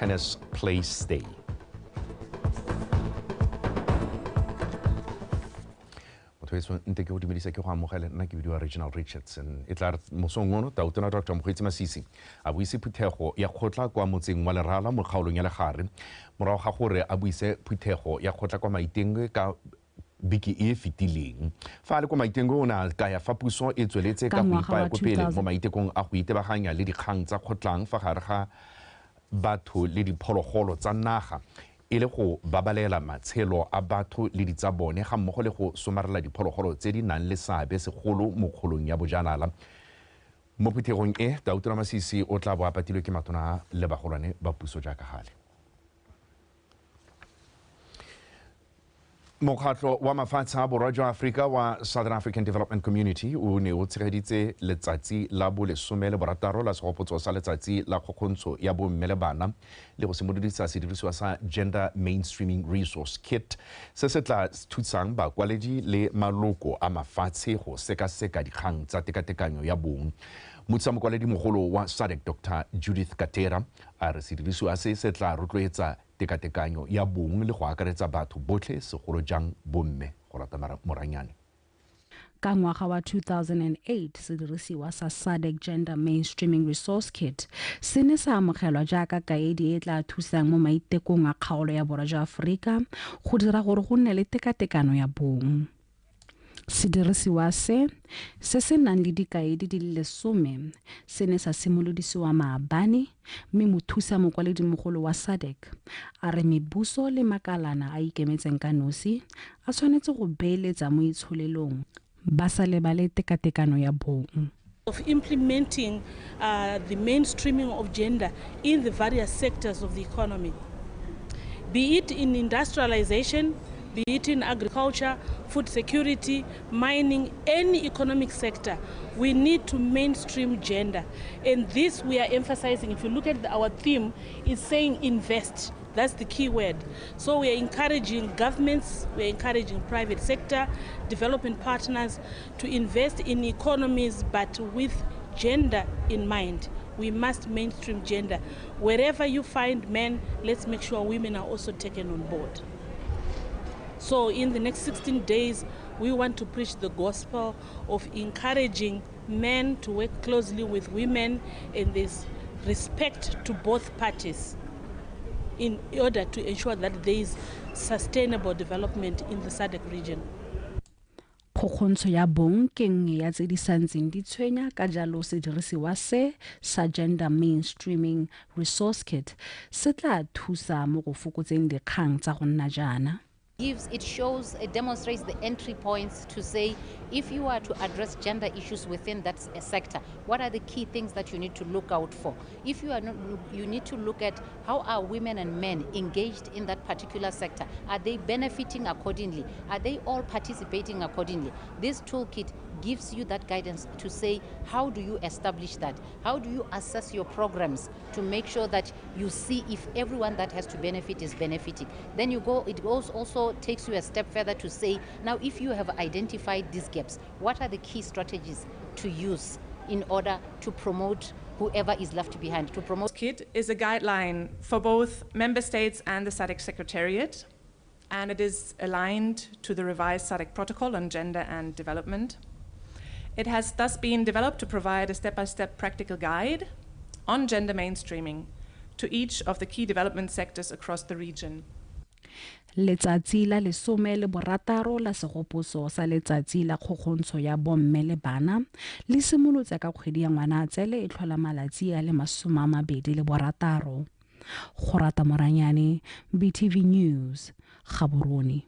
Tennis Play Stay. Motho nte ke go dumedisa, ke go amogele. Nna ke bidiwa Reginald Richardson. E tla re mosong ono Tautona Dr Mokgweetsi Masisi a buise phuthego ya kgotla kwa motseng wa Lerala mo kgaolong ya Legare, morago ga gore a buise phuthego ya kgotla kwa Maitengwe ka beke e e fetileng. Fa a le kwa Maitengwe, o ne a kaya fa puso e tsweletse ka go ipaya ko pele mo maitekong a go itebaganya le dikgang tsa kgotlang fa gare ga batho le diphologolo tsa naga, e le go babalela matshelo a batho le ditsa bone, ga mmogo le go somarela diphologolo tse di nang le seabe segolo mo kgolong ya bojanala. Mo phuthegong e, Tautona Masisi o tla bo a patilwe ke matona le bagolwane ba puso jaaka gale. Mokgatlho wa mafatshe a borwa jwa Aforika wa Southern African Development Community o ne o tshegeditse letsatsi la bo 16 la segopotso sa letsatsi la kgokgontsho ya bomme le bana le go simolodisa sedirisiwa sa Gender Mainstreaming Resource Kit, se se tla thusang bakwaledi le maloko a mafatshe go sekaseka dikgang tsa tekatekanyo ya bong. Mothusa mokwaledi mogolo wa SADC, Dr Judith Katera, a re sedirisiwa se se tla rotloetsa tekatekanyo ya bong le go akaretsa batho botlhe, segolo jang bomme. Go rata Moranyane. Ka ngwaga wa 2008, sedirisiwa sa SADC Gender Mainstreaming Resource Kit se ne sa amogelwa jaaka kaedi e tla thusang mo maitekong a kgaolo ya borwa jwa Aforika go dira gore go nne le tekatekano ya bong. Sedirisiwa se, se se nang le dikaedi di le 10, se ne sa simolodisiwa maabane, mme mothusa mokwaledimogolo wa SADC a re mebuso le makalana a ikemetseng ka nosi a tshwanetse go beeletsa mo itsholelong ba sa lebale tekatekano ya bong. Of implementing the mainstreaming of gender in the various sectors of the economy, be it in industrialization, be it in agriculture, food security, mining, any economic sector, we need to mainstream gender. And this we are emphasizing. If you look at our theme, it's saying invest. That's the key word. So we are encouraging governments, we are encouraging private sector, development partners to invest in economies, but with gender in mind. We must mainstream gender. Wherever you find men, let's make sure women are also taken on board. So in the next 16 days, we want to preach the gospel of encouraging men to work closely with women in this respect to both parties in order to ensure that there is sustainable development in the SADC region. Kgokgontsho ya bong ke nngwe ya tse di santseng di tshwenya, ka jalo sedirisiwa se sa Gender Mainstreaming Resource Kit se tla thusa mo go fokotseng dikgang tsa go nna jaana. Gives it shows, it demonstrates the entry points to say, if you are to address gender issues within that sector, what are the key things that you need to look out for? If you are not, you need to look at how are women and men engaged in that particular sector. Are they benefiting accordingly? Are they all participating accordingly? This toolkit gives you that guidance to say, how do you establish that? How do you assess your programs to make sure that you see if everyone that has to benefit is benefiting? Then you go, it goes also takes you a step further to say, now if you have identified these gaps, what are the key strategies to use in order to promote whoever is left behind, to promote? Kit is a guideline for both member states and the SADC Secretariat, and it is aligned to the revised SADC Protocol on Gender and Development. It has thus been developed to provide a step-by-step practical guide on gender mainstreaming to each of the key development sectors across the region. Letsatsi la 16 la segopotso sa letsatsi la kgokgontsho ya bomme le bana le simolotse ka kgwedi ya Ngwanatsele e tlhola malatsi a le 26. Go rata Moranyane, BTV News, Gaborone.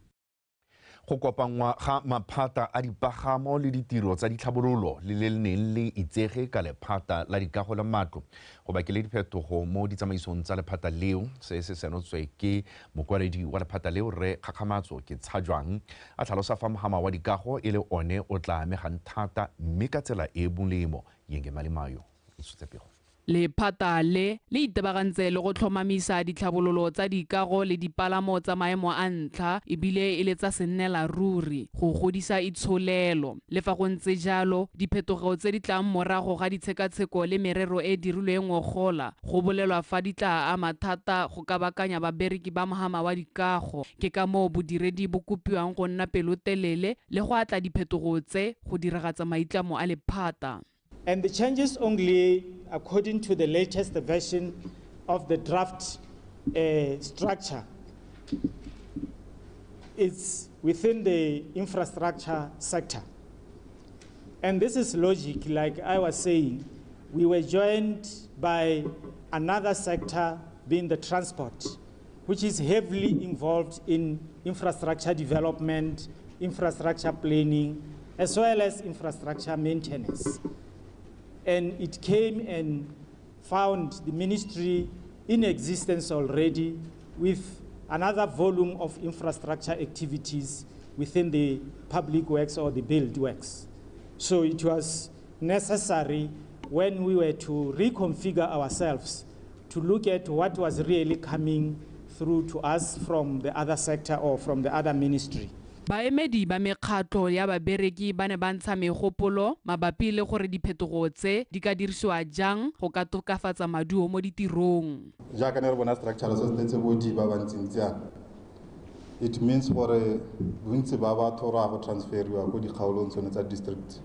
Go kopanngwa ga maphata a dipagamo le ditiro tsa ditlhabololo le le neng le itsege ka lephata la dikago le matlo go bakile diphetogo mo ditsamaisong tsa lephata leo. Se se senotswe ke mokwaledi wa lephata leo, Rre Kgakgamatso Ke Tshajwang, a tlhalosa fa mohama wa dikago e le one o tla amegang thata, mme ka tsela e e molemo. Yenge Malimayo e tshotse pego. Lephata le le itebagantse le go tlhomamisa ditlhabololo tsa dikago le dipalamo tsa maemo a ntlha ebile e le tsa sennela ruri go godisa itsholelo. Le fa go ntse jalo, diphetogo tse di tlang morago ga ditshekatsheko le merero e dirilweng ngogola go bolelwa fa di tla ama thata go kabakanya babereki ba mohama wa dikago. Ke ka moo bodiredi bo kopiwang go nna pelotelele le go atla diphetogo tse go diragatsa maitlamo a lephata. And the changes only according to the latest version of the draft structure. It's within the infrastructure sector. And this is logic, like I was saying, we were joined by another sector being the transport, which is heavily involved in infrastructure development, infrastructure planning, as well as infrastructure maintenance. And it came and found the ministry in existence already with another volume of infrastructure activities within the public works or the build works. So it was necessary when we were to reconfigure ourselves to look at what was really coming through to us from the other sector or from the other ministry. Baemedi ba mekgatlho ya babereki ba ne ba ntsha megopolo mabapi le gore diphetogo tse di ka dirisiwa jang go ka tokafatsa maduo mo ditirong. Jaaka ne re bona structure se se tletse bodi ba bantsintsi yana, it means gore bontsi ba batho ra go transferiwa ko dikgaolong tsone tsa district.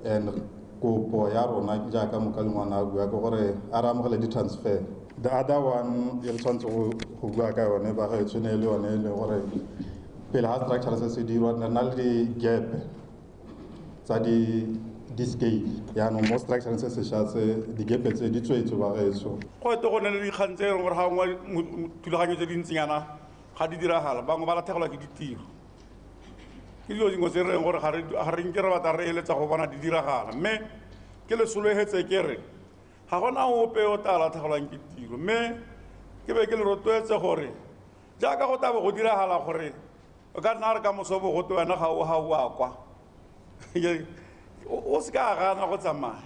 And kopo ya rona jaaka mokalengwana a bua ke gore a re amogele di-transfer. The other one e re tshwanetse go bua ka yone ba gaetsho ne e le yone e leng gore pele ga structure se se dirwa re na le di-gap tsa di-scale. Jaanong mo structure se sešwa se di-gap tse di tswetswe ba gaetsho. Go ete go ne le dikgang tse e leng gore ga nngwe thulaganyo tse dintsinyana ga di diragala, bangwe ba latlhegelwa ke ditiro. Ke dilo dingwe tse re reng gore ga re nke re batla re eletsa go bona di diragala, mme ke le sologetse ke re ga gona ope o tla latlhegelwang ke tiro. Mme ke be ke le rotloetse gore jaaka go tlabe go diragala gore o ka nna re ka moso bo gote wena ga o a kwa, o se ka gana go tsamaya,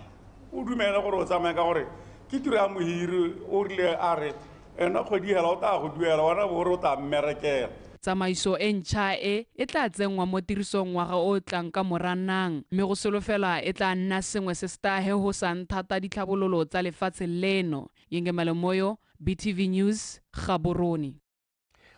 o dumele gore o tsamaye ka gore ke tiro ya mohiri o rile a re ena kgwedi hela o tla go duela, wena bo re o tla mmerekela. Tsamaiso e ntšha e e tla tsenngwa mo tirisong ngwaga o tlang ka Moranang, mme go solofela e tla nna sengwe se se tla hehosang thata ditlhabololo tsa lefatshe leno. Yengemelo Moyo, BTV News, Gaborone.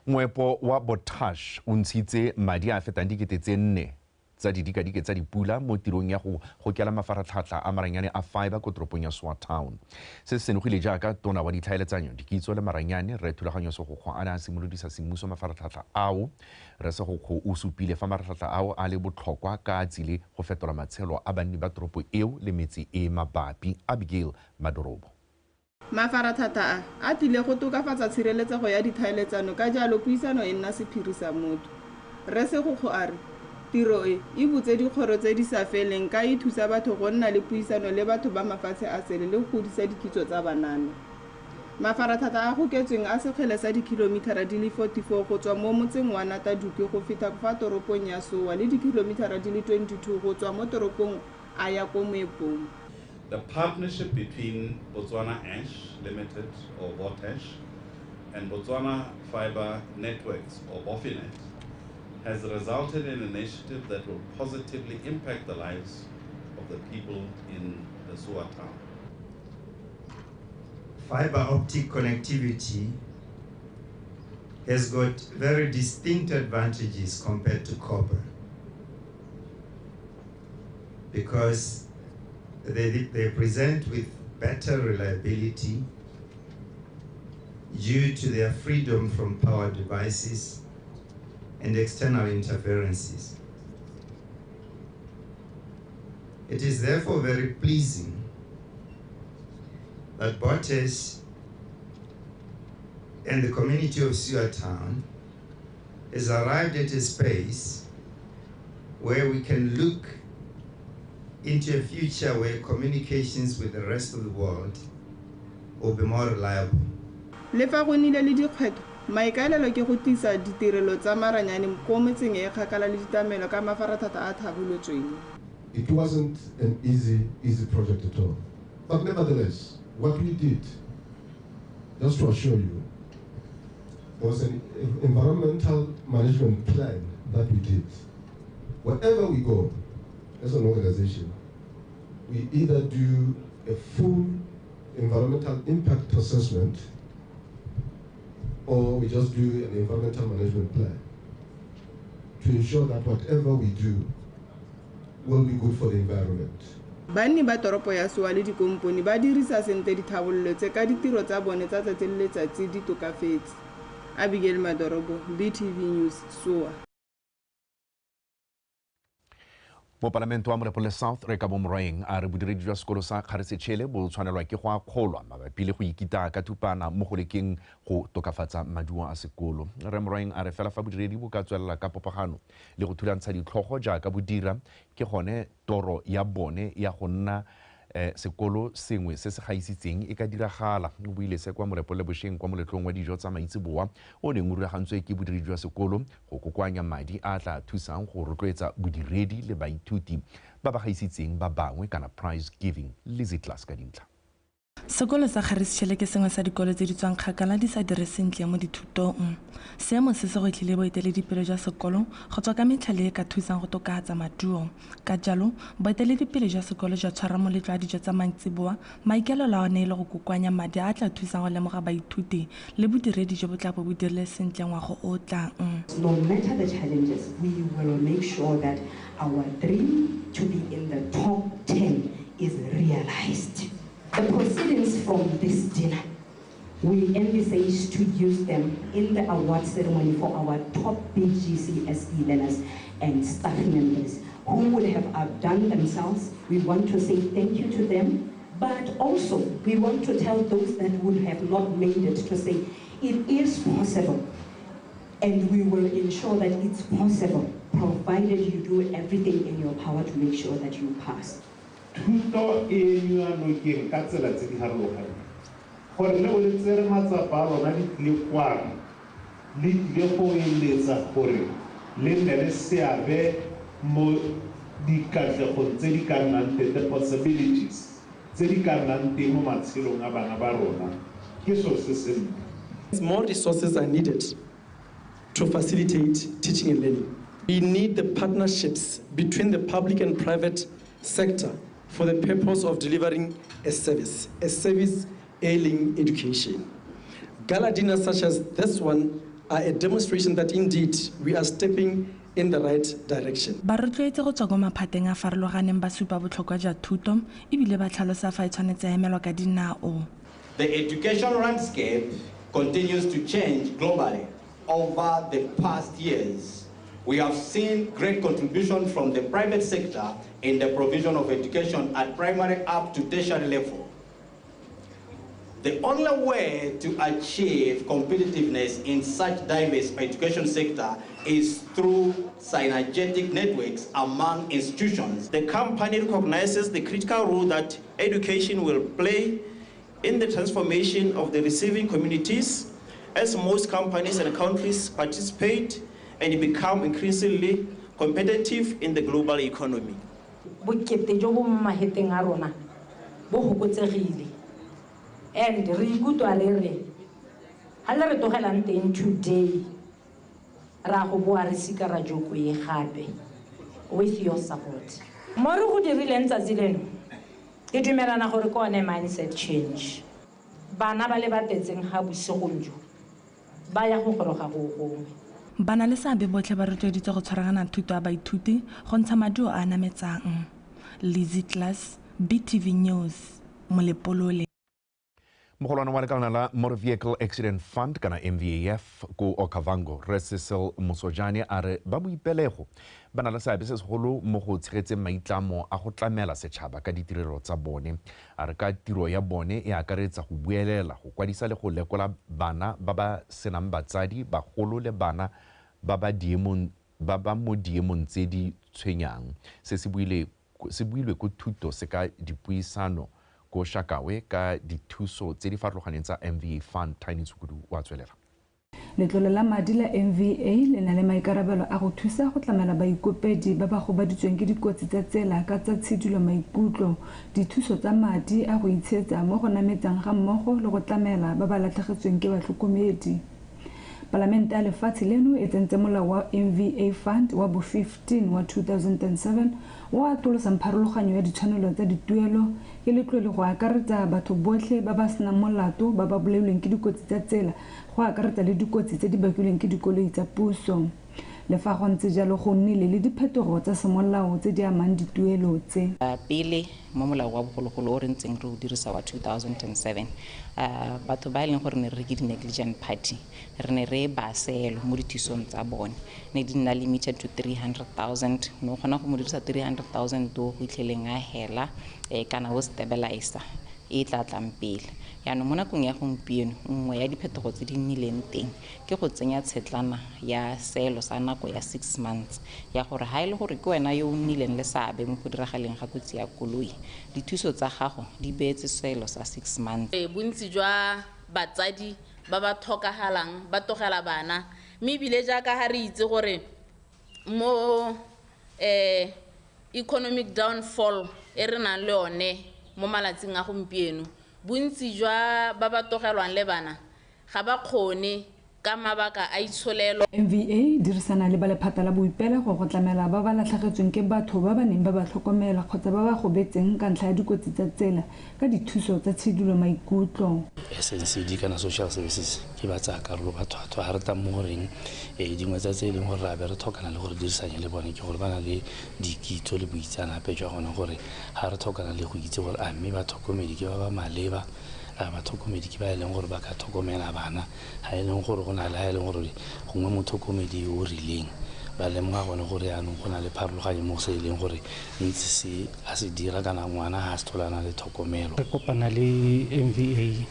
Moepo wa Botash o ntshitse madi a fetang 4,000 tsa didikadike tsa dipula mo tirong ya go gokela mafaratlhatlha a maranyane a fiber ko toropong ya Sowa Town. Se se senogile jaaka tona wa ditlhaeletsanyo, dikitso le maranyane Rre Thulaganyo Segokgo a ne a simolodisa semmuso mafaratlhatlha ao. Rre Segokgo o supile fa mafaratlhatlha ao a le botlhokwa ka a tsile go fetola matshelo a banni ba toropo eo le metse e mabapi. Abigail Madorobo. Mafaratlhatlha a tlile go tokafatsa tshireletsego ya ditlhaeletsano, ka jalo puisano e nna sephiri sa motho. Rre Segokgo a re tiro e e butse dikgoro tse di sa feleng ka e thusa batho go nna le puisano le batho ba mafatshe a sele le go godisa dikitso tsa banana. Mafaratlhatlha a goketsweng a sekgele sa dikilomitara di le 44 go tswa mo motseng wa Nataduke go feta fa toropong ya Sowa le dikilomitara di le 22 go tswa mo toropong a ya ko moepong. The partnership between Botswana Ash Limited, or Botash, and Botswana Fiber Networks, or BoFiNet, has resulted in an initiative that will positively impact the lives of the people in the Sowa town. Fiber optic connectivity has got very distinct advantages compared to copper, because they present with better reliability due to their freedom from power devices and external interferences. It is therefore very pleasing that Botash and the community of Sowa Town has arrived at a space where we can look into a future where communications with the rest of the world will be more reliable. Le fa go nnile le dikgwetlho, maikaelelo ke go tlisa ditirelo tsa maranyane ko metseng e kgakala le ditlamelo ka mafaratlhatlha a tlhabolotsweng. It wasn't an easy project at all. But nevertheless, What we did, just to assure you, there was an environmental management plan that we did. Wherever we go as an organization, we either do a full environmental impact assessment or we just do an environmental management plan to ensure that whatever we do will be good for the environment. Banni ba toropo ya Sowa le dikompone ba dirisa sentle dithabololo tse ka ditiro tsa bone tsa tsatsi le letsatsi di tokafetse. Abigail Madorobo, BTV News, Sowa. Mopalamente wa Molepolole South re ka bo Morwaeng a re bodiredi jwa sekolo sa Kgare bo tshwanelwa ke go akgolwa mabapi le go ikita ka thupana mo go lekeng go tokafatsa maduo a sekolo. Re Morwaeng a re fela fa bodiredi bo ka tswelela ka popagano le go thulantsha ditlhogo jaaka bo dira ke gone toro ya bone ya go nna sekolo sengwe se se gaisitseng e ka diragala. O buile se kwa Molepolole bošeng kwa moletlong wa dijo tsa maitseboa o neng o rulagantswe ke bodiredi jwa sekolo go kokoanya madi a tla thusang go rotloetsa bodiredi le baithuti ba ba gaisitseng ba bangwe kana prize giving. Lizzy Class ka dintlha. Sekolo sa Kgare Sechele ke sengwe sa dikolo tse di tswang kgakala di sa dire sentle mo dithutong. Seemo se se gwetlhile boeteledipele jwa sekolo go tswa ka metlhale e ka thusang go tokafatsa maduo. Ka jalo, boeteledipele jwa sekolo jwa tshwara moletlo wa dijo tsa mantsiboa, maikaelelo a one e le go kokoanya madi a a tla thusang go lemoga baithuti le bodiredi jo bo tla bo bo dirile sentle ngwaga o o tlang. No matter the challenges, we will make sure that our dream to be in the top 10 is realized. The proceedings from this dinner, we envisage to use them in the award ceremony for our top BGCSE learners and staff members who would have outdone themselves. We want to say thank you to them, but also we want to tell those that would have not made it to say it is possible, and we will ensure that it's possible, provided you do everything in your power to make sure that you pass. Thuto e emiwa nokeng ka tsela tse di harologaneng gore le o le tsere matsapa a lona di tlile kwano le tlile go eletsa gore le nne le seabe mo dikatlegong tse di ka nnang teng, the possibilities tse di ka nnang teng mo matshelong a bana ba rona ke selo se sentle. More resources are needed to facilitate teaching and learning. We need the partnerships between the public and private sector for the purpose of delivering a service ailing education. Gala dinners such as this one are a demonstration that indeed we are stepping in the right direction. Ba rotloetse go tswa ko maphateng a farologaneng ba supa botlhokwa jwa thuto ebile ba tlhalosa fa e tshwanetse ya emelwa ka dinao. The education landscape continues to change globally over the past years. We have seen great contribution from the private sector in the provision of education at primary up to tertiary level. The only way to achieve competitiveness in such diverse education sector is through synergetic networks among institutions. The company recognizes the critical role that education will play in the transformation of the receiving communities as most companies and countries participate and become increasingly competitive in the global economy. Bokete jo bo mo maheteng a rona bo fokotsegile, and re ikutlwa re re ha le re tlogelang teng today ra go boa re sika ra joko e gape with your support. Mo re go dirileng tsatsi leno ke dumelana gore ke one mindset change. Bana ba le ba tetseng ga bosigong jo ba ya go goroga go gongwe. Bana le seabe botlhe ba rotloeditswe go tshwaragana thuto ya baithuti go ntsha maduo a a nametsang. Lizzy Class, BTV News, Molepolole. Mogolwane wa lekalana la Motor Vehicle Accident Fund kana MVAF ko Okavango, Rre Cecil Mosojane a re ba boipelego ba na le seabe se segolo mo go tshegetseng maitlamo a go tlamela setšhaba ka ditirelo tsa bone. A re ka tiro ya bone e akaretsa go buelela, go kwadisa le go lekola bana ba ba senang batsadi, bagolo le bana ba ba mo diemong tse di tshwenyang. Se se builwe ko thuto se ka dipuisano ko Shakawe ka dithuso tse di farologaneng tsa MVA Fund. Tiny Tshukudu wa tswelela. Letlole la madi la MVA le na le maikarabelo a go thusa go tlamela baikopedi ba ba gobaditsweng ke dikotsi tsa tsela ka tsa tshidilo maikutlo, dithuso tsa madi a go itshetsa mo go nametsang ga mmogo le go tlamela ba ba latlhegetsweng ke batlhokomedi. Palamente ya lefatshe leno e tsentse molao wa MVA Fund wa bo 15 wa 2007 o atolosang pharologanyo ya ditshwanelo tsa dituelo ke letlole go akaretsa batho botlhe ba ba senang molato ba ba bolailweng ke dikotsi tsa tsela, go akaretsa le dikotsi tse di bakilweng ke dikoloi tsa puso. Le fa go ntse jalo, go nnile le diphetogo tsa semolao tse di amang dituelo tse. Pele mo molao wa bogologolo o re ntseng re o dirisa wa 2007, batho ba e leng gore ne re ke di-negligent party, re ne re ba seelo mo dithusong tsa bone, ne di nna limited to 300,000. Ne o kgona go mo dirisa 300,000 o go itlheleng a hela, kana o stabilizer e tla tlang pele. Yaanong mo nakong ya gompieno, nngwe ya diphetogo tse di nnileng teng ke go tsenya tshetlana ya seelo sa nako ya 6 months, ya gore ha e le gore ke wena yo o nnileng le seabe mo go diragaleng ga kotsi ya koloi, dithuso tsa gago di beetse seelo sa 6 months. Bontsi jwa batsadi ba ba tlhokagalang ba tlogela bana, mme ebile jaaka ga re itse gore mo economic downfall e re nang le yone mo malatsing a gompieno, bontsi jwa ba ba tlogelwang le bana ga ba kgone ka mabaka a itsholelo. MVA dirisana le ba lephata la boipelego go tlamela ba ba latlhegetsweng ke batho ba ba neng ba ba tlhokomela kgotsa ba ba gobetseng ka ntlha ya dikotsi tsa tsela ka dithuso tsa tshidilo maikutlo. SNCD kana social services ke ba tsaya karolo ba thwathwa ga re tla mo goreng dingwe tsa tse e leng gore re a be re tlhokana le gore dirisanye le bone ke gore ba na le dikitso le boitseanape jwa gone, gore ga re tlhokana le go itse gore a mme batlhokomedi ke ba ba maleba, a batlhokomedi ke ba e leng gore ba ka tlhokomela bana, ga e leng gore go na le ga e leng gore gongwe motlhokomedi o rileng ba lemoga gone gore yaanong go na le pharologanyo mo se e leng gore ntse se a se dira kana ngwana ga a se tlhola le tlhokomelo. Re kopana le MVA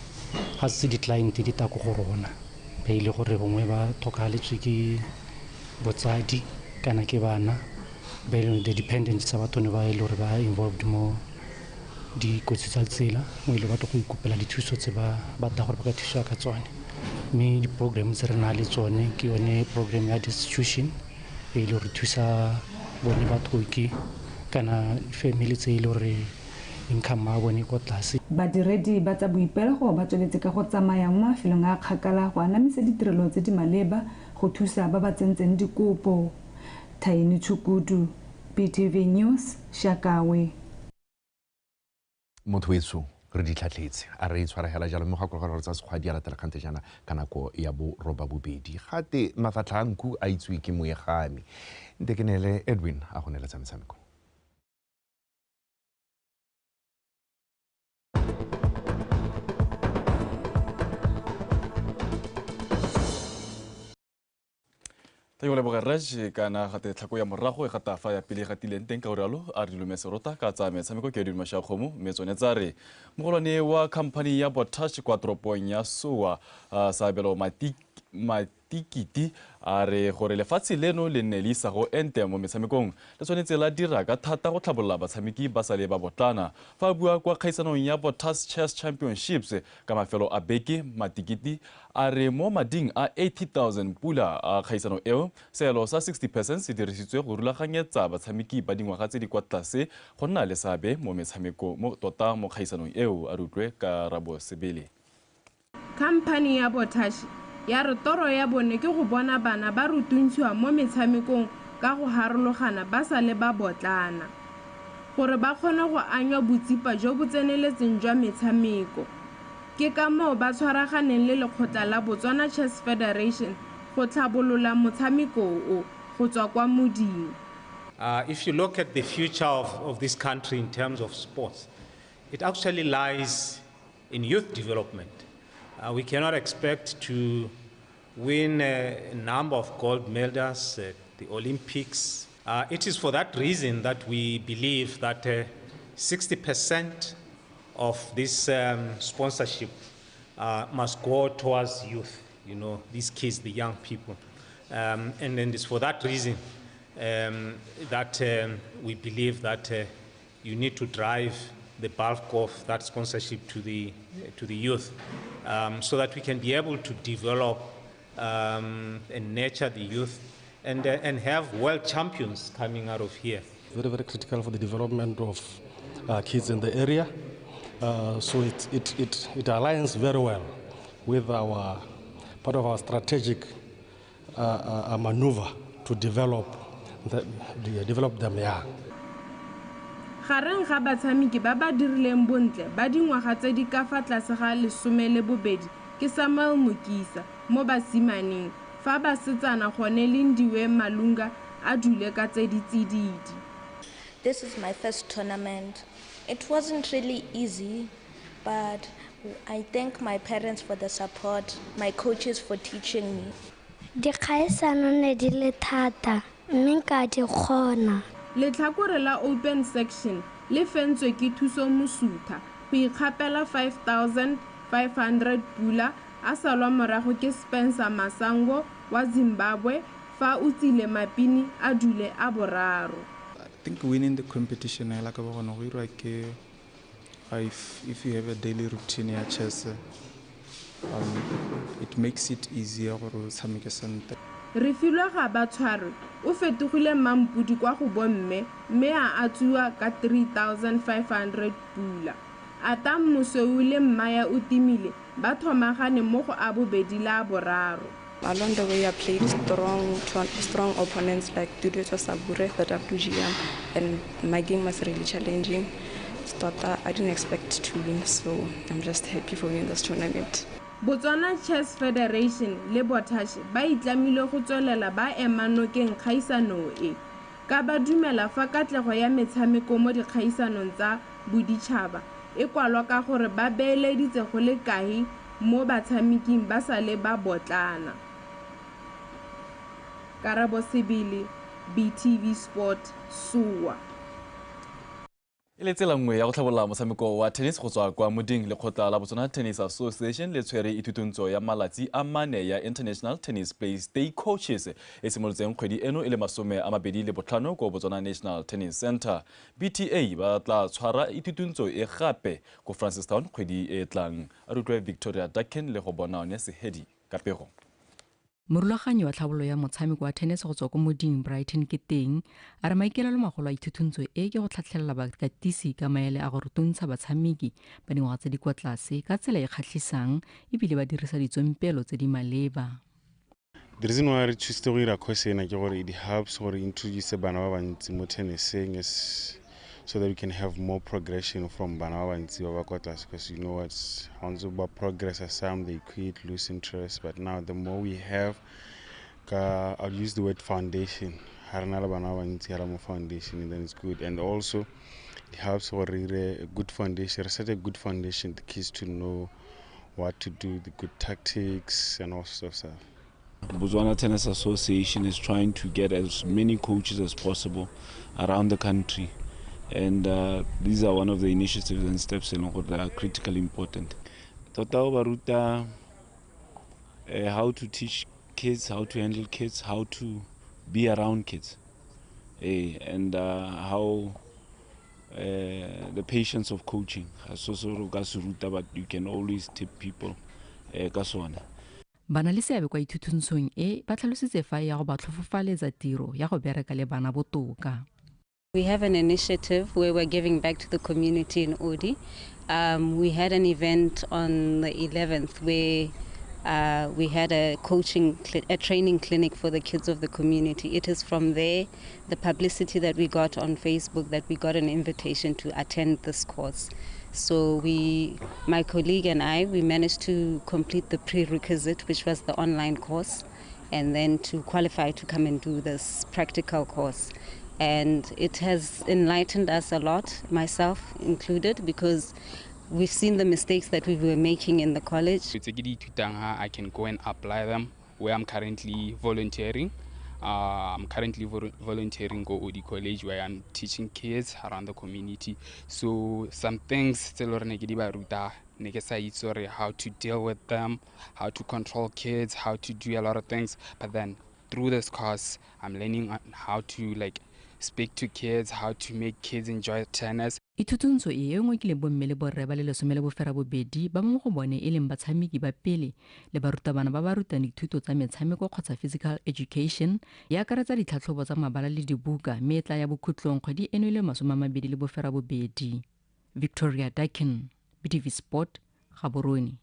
ga se di-client di tla ko go rona, ba ile gore bongwe ba tlhokagaletswe ke botsadi kana ke bana ba e leng the dependents tsa batho ne ba e le gore ba involved mo dikotsi tsa tsela, mo ile ba tlo go ikopela dithuso tse ba batla gore ba ka thusiwa ka tsone. Mme di-program tse re na le tsone ke yone program ya destitution e le gore thusa bone bathoki kana family tse e le gore income ya bone kwa tlase. Badiredi ba tsa boipelego ba tsweletse ka go tsamaya mo mafelong a kgakala go anamisa ditirelo tse di maleba go thusa ba ba tsentseng dikopo. Thaini Tshukudu, BTV News, Shakawe. Motho wetsho re di tlhatlhetse a re itshwaragela jalo mme go gakologelwa gore tsa sekgwa di a latela kgante jaana ka nako ya 8:30. Gate mafatlha a nku a itsewe ke moegami. Nte ke neele Edwin a go neeletsa metshameko. Thank you, leboga Raj kana gate tlhako ya morago e gata fa ya pele gatileng teng ka oralo a re dilome serota ka tsa metshameko ke di masha kgomo mme tsone tsa re mogolwane wa company ya Botash kwa toropong ya Sowa Sabelo Matikiti a re gore lefatshe leno le nne le isa go ente mo metshamekong le tshwanetse la dira ka thata go tlhabolola batshameki ba sa le ba botlana. Fa a bua kwa kgaisanong ya Botash Chess Championships ka mafelo a beke, Matikiti a re mo mading a 80,000 pula a kgaisano eo, seelo sa 60% se dirisitswe go rulaganyetsa batshameki ba dingwaga tse di kwa tlase go nna le seabe mo metshameko mo tota mo kgaisanong eo. A re utlwe ka Rabo Sebele. Company ya Botash ya re toro ya bone ke go bona bana ba rutuntshiwa mo metshamekong ka go harologana ba sa le ba botlana, gore ba kgone go anywa botsipa jo bo tseneletseng jwa metshameko. Ke ka moo ba tshwaraganeng le lekgotla la Botswana Chess Federation go tlhabolola motshameko o go tswa kwa moding. If you look at the future of this country in terms of sports, it actually lies in youth development. We cannot expect to win a number of gold medals at the Olympics. It is for that reason that we believe that 60% of this sponsorship must go towards youth, you know, these kids, the young people. And then it's for that reason that we believe that you need to drive the bulk of that sponsorship to the youth, so that we can be able to develop and nurture the youth and have world champions coming out of here. Very, very critical for the development of kids in the area. So it aligns very well with our part of our strategic maneuver to develop them young. Gareng ga batshameki ba ba dirileng bontle ba dingwaga tse di ka fa tlase ga 12 ke Samuel Mokisa mo basimaneng, fa basetsana gone Lindiwe Malunga a dule ka tse di tsididi. This is my first tournament. It wasn't really easy, but I thank my parents for the support, my coaches for teaching me. Dikgaisano ne di le thata, mme nka di kgona. Letlhakore la Open Section le fentswe ke Thuso Mosutha go ikgapela 5,500 pula, a salwa morago ke Spencer Masango wa Zimbabwe fa o tsile Mapini a dule a boraro. I think winning the competition like if you have a daily routine ya chess, it makes it easier gore o tshameke sentle. Refilwe ga ba tshwarwe o fetogile mampodi kwa go bomme mme a atswiwa ka 3,500 pula. Atam Mosweu le Mmaya o timile ba thomagane mo go a bobedi la boraro. Along the way, I played strong opponents like Duduto Sabure, the WGM, and my game was really challenging. Tota, I didn't expect to win, so I'm just happy for winning this tournament. Botswana Chess Federation le Botash ba itlamile go tswelela ba ema nokeng kgaisano e, ka ba dumela fa katlego ya metshameko mo dikgaisanong tsa boditšhaba e kwalwa ka gore ba beeleditse go le kae mo batshameking ba sa le ba botlana. Karabo Sebele, BTV Sport, Sowa. E le tsela nngwe ya go tlhabolola motshameko wa tennis go tswa kwa moding, lekgotla la Botswana Tennis Association le tshwere ithutuntsho ya malatsi a mane ya International Tennis Play Day Coaches e simolotseng kgwedi eno e le 25 ko Botswana National Tennis Center. BTA ba tla tshwara ithutuntsho e gape ko Francistown kgwedi e tlang. A re utlwe Victoria Daken le go bona one Sehedi ka pego. Morulaganyi wa tlhabololo ya motshameko wa tennis go tswa ko moding Brighton ke teng a re maikaelelo magolo a ithutuntsho e ke go tlhatlhelela bakatisi ka maele a go rutuntsha batshameki ba dingwaga tse di kwa tlase ka tsela e kgatlhisang ebile ba dirisa ditsompelo tse di maleba. The reason why re choose go dira course ena ke gore it helps gore introduce bana ba bantsi mo tenniseng so that we can have more progression from bana ba bantsi ba ba kwa tlase, because you know what's ha ba progress some they quit, lose interest, but now the more we have, I'll use the word foundation, ha re na le bana ba bantsi ha mo foundation, then it's good. And also it helps gore re a good foundation, re set a good foundation, the kids to know what to do, the good tactics and all sorts of stuff. The Botswana Tennis Association is trying to get as many coaches as possible around the country, and these are one of the initiatives and steps that are critically important. Tota o ba ruta how to teach kids, how to handle kids, how to be around kids, and how the patience of coaching. So but you can always tip people ka sona. Bana le seabe kwa ithutuntshong e ba tlhalositse fa ya go ba tlhofofaletsa tiro ya go bereka le bana botoka. We have an initiative where we're giving back to the community in Odi. We had an event on the 11th where we had a training clinic for the kids of the community. It is from there, the publicity that we got on Facebook, that we got an invitation to attend this course. So my colleague and I, we managed to complete the prerequisite, which was the online course, and then to qualify to come and do this practical course. And it has enlightened us a lot, myself included, because we've seen the mistakes that we were making in the college. I can go and apply them where I'm currently volunteering. I'm currently volunteering go Odi College, where I'm teaching kids around the community. So some things how to deal with them, how to control kids, how to do a lot of things. But then through this course, I'm learning on how to speak to kids, how to make kids enjoy tennis. Ithutuntsho e e ngokile bomme le borre ba le 18 ba mo go bone e leng batshameki ba pele le barutabana ba ba rutang dithuto tsa metshameko kgotsa physical education, e akaretsa ditlhatlhobo tsa mabala le dibuka, mme e tla ya bokhutlong kgwedi eno e le 28. Victoria Dakin, BTV Sport, Gaborone.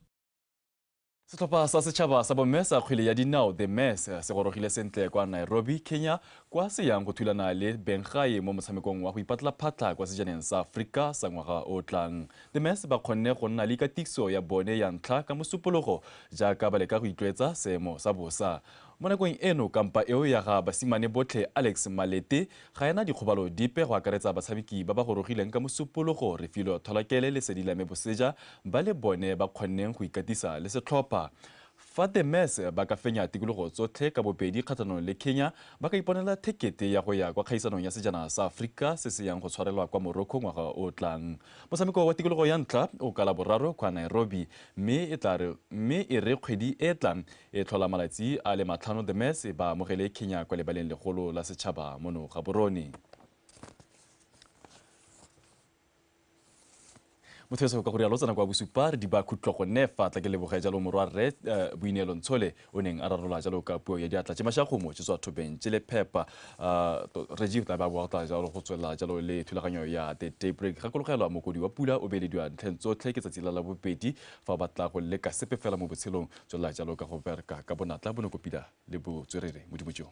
Setlhopha sa setšhaba sa bomme sa kgwele ya dinao The Mess se gorogile sentle kwa Nairobi, Kenya, kwa se yang go thulana le Bengae mo motshamekong wa go ipatla phatla kwa sejaneng sa Afrika sa ngwaga o tlang. The Mess ba kgonne go nna le ikatiso ya bone ya ntlha ka mosupologo jaaka ba leka go itlwaetsa seemo sa bosa. Mo nakong eno kampa eo ya ga basimane botlhe Alex Malete ga ena dikgobalo dipe go akaretsa batshameki ba ba gorogileng ka mosupologo Refilwe Tholakele le Sedilame Boseja ba le bone ba kgonneng go ikatisa le setlhopha. Fa The Mess ba ka fenya tikologo tsotlhe ka bobedi kgatlhanong le Kenya, ba ka iponela thekete ya go ya kwa kgaisanong ya sejana sa Afrika se se yang go tshwarelwa kwa Morocco ngwaga o tlang. Motshameko wa tikologo ya ntlha o ka Laboraro kwa Nairobi, mme e re kgwedi e tlang e tlhola malatsi a le 5 The Mess ba amogele Kenya kwa lebaleng legolo la setšhaba mono Gaborone. Motho ka go rialo tsena kwa bosupa re di ba khutlo go ne fa tla ke leboge jalo morwa rre Boineelo Ntshole o neng a rarolola jalo ka puo ya diatla tše mašakgomo tše tswa thobeng tše le phepa. Regi tla ba boa tla jalo go tswela jalo le thulaganyo ya The Daybreak. Gakologelwa mokodi wa pula o belediwa ntlheng tsotlhe ke tsatsi la Labobedi fa o batla go leka sepe fela mo botshelong, tswelela jalo ka go bereka ka bonatla, bonokopila le botswerere. Modimo jo.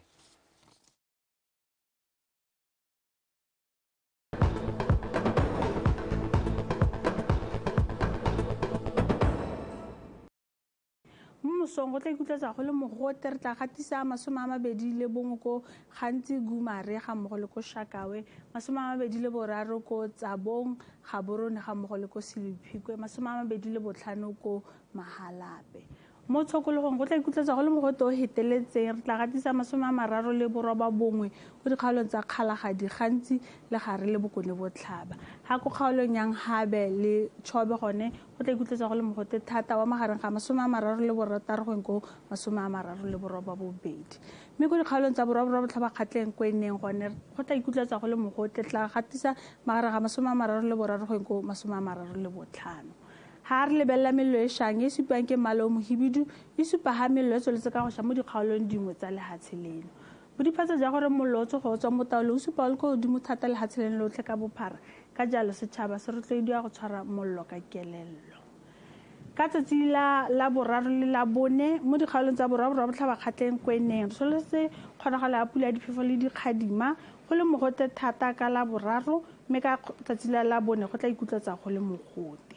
Mosong go tla ikutlwetsa go le mogote, re tla gatisa 21 ko Gantsi Gumare ga mmogo le ko Shakawe, 23 ko Tsabong Gaborone ga mmogo le ko Selephikwe, 25 ko Mahalape. Mo tshokologong go tla ikutlwetsa go le mogote o heteletseng, re tla gatisa 39 ko dikgaolong tsa Kgalagadi, Gantsi le Gare le Bokone Botlhaba. Ga ko kgaolong yang Habe le Chobe gone go tla ikutlwetsa go le mogote thata wa magareng ga 36 go ko 38. Mme ko dikgaolong tsa Borwa Botlhaba Kgatleng Kweneng gone go tla ikutlwetsa go le mogote, tla gatisa magareng ga 33 go ko 35. Ha re lebelela mello e shang e supang ke mmala o mohibidu, e supa ha mello e tsweletse ka go sha mo dikgaolong dingwe tsa lehatshe leno. Bodiphatsa ja gore mollo o tsogo o tswa mo taolong o supa o le ko godimo thata lehatshe leno lotlhe ka bophara, ka jalo setšhaba se rotloediwa go tshwara mollo ka kelello. Ka tsatsi la Laboraro le Labone mo dikgaolong tsa Borwa Botlhaba Kgatleng Kweneng re solofetse kgonagalo ya pula ya diphefo le dikgadima go le mogote thata ka Laboraro, mme ka tsatsi la Labone go tla ikutlwetsa go le mogote.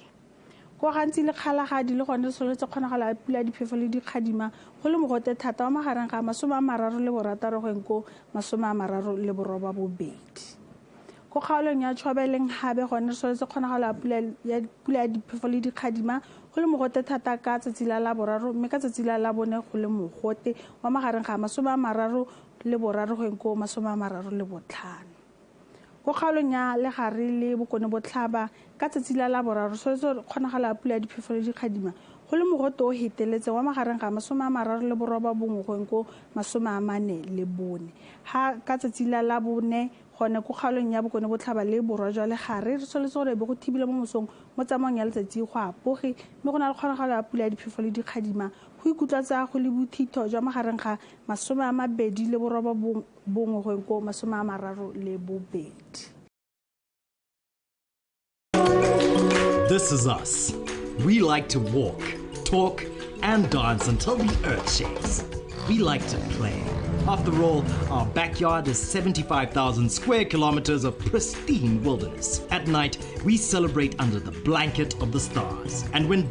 Ko Gantsi le Kgalagadi le gone re solofetse kgonagalo ya pula ya diphefo le dikgadima go le mogote thata wa magareng ga 36 go ko 38. Ko kgaolong ya Chobe Habe gone re solofetse kgonagalo ya pula ya diphefo le dikgadima go le mogote thata ka tsatsi la Laboraro, mme ka tsatsi la Labone go le mogote wa magareng ga 33 go ko 35. Ko kgaolong ya Legare le Bokone Botlhaba ka tsatsi la Laboraro re solofetse kgonagalo ya pula ya diphefo le dikgadima go le mogote o heteletseng wa magareng ga 39 go ko 44. Ha ka tsatsi la Labone gone ko kgaolong ya Bokone Botlhaba le Borwa jwa Legare re solofetse gore be go thibile mo mosong mo tsamaong ya letsatsi go apoge, mme go na le kgonagalo ya pula ya diphefo le dikgadima go ikutlwatsa go le bothitho jwa magareng ga 29 go ko 32. This is us. We like to walk, talk, and dance until the earth shakes. We like to play. After all, our backyard is 75,000 square kilometers of pristine wilderness. At night, we celebrate under the blanket of the stars. And when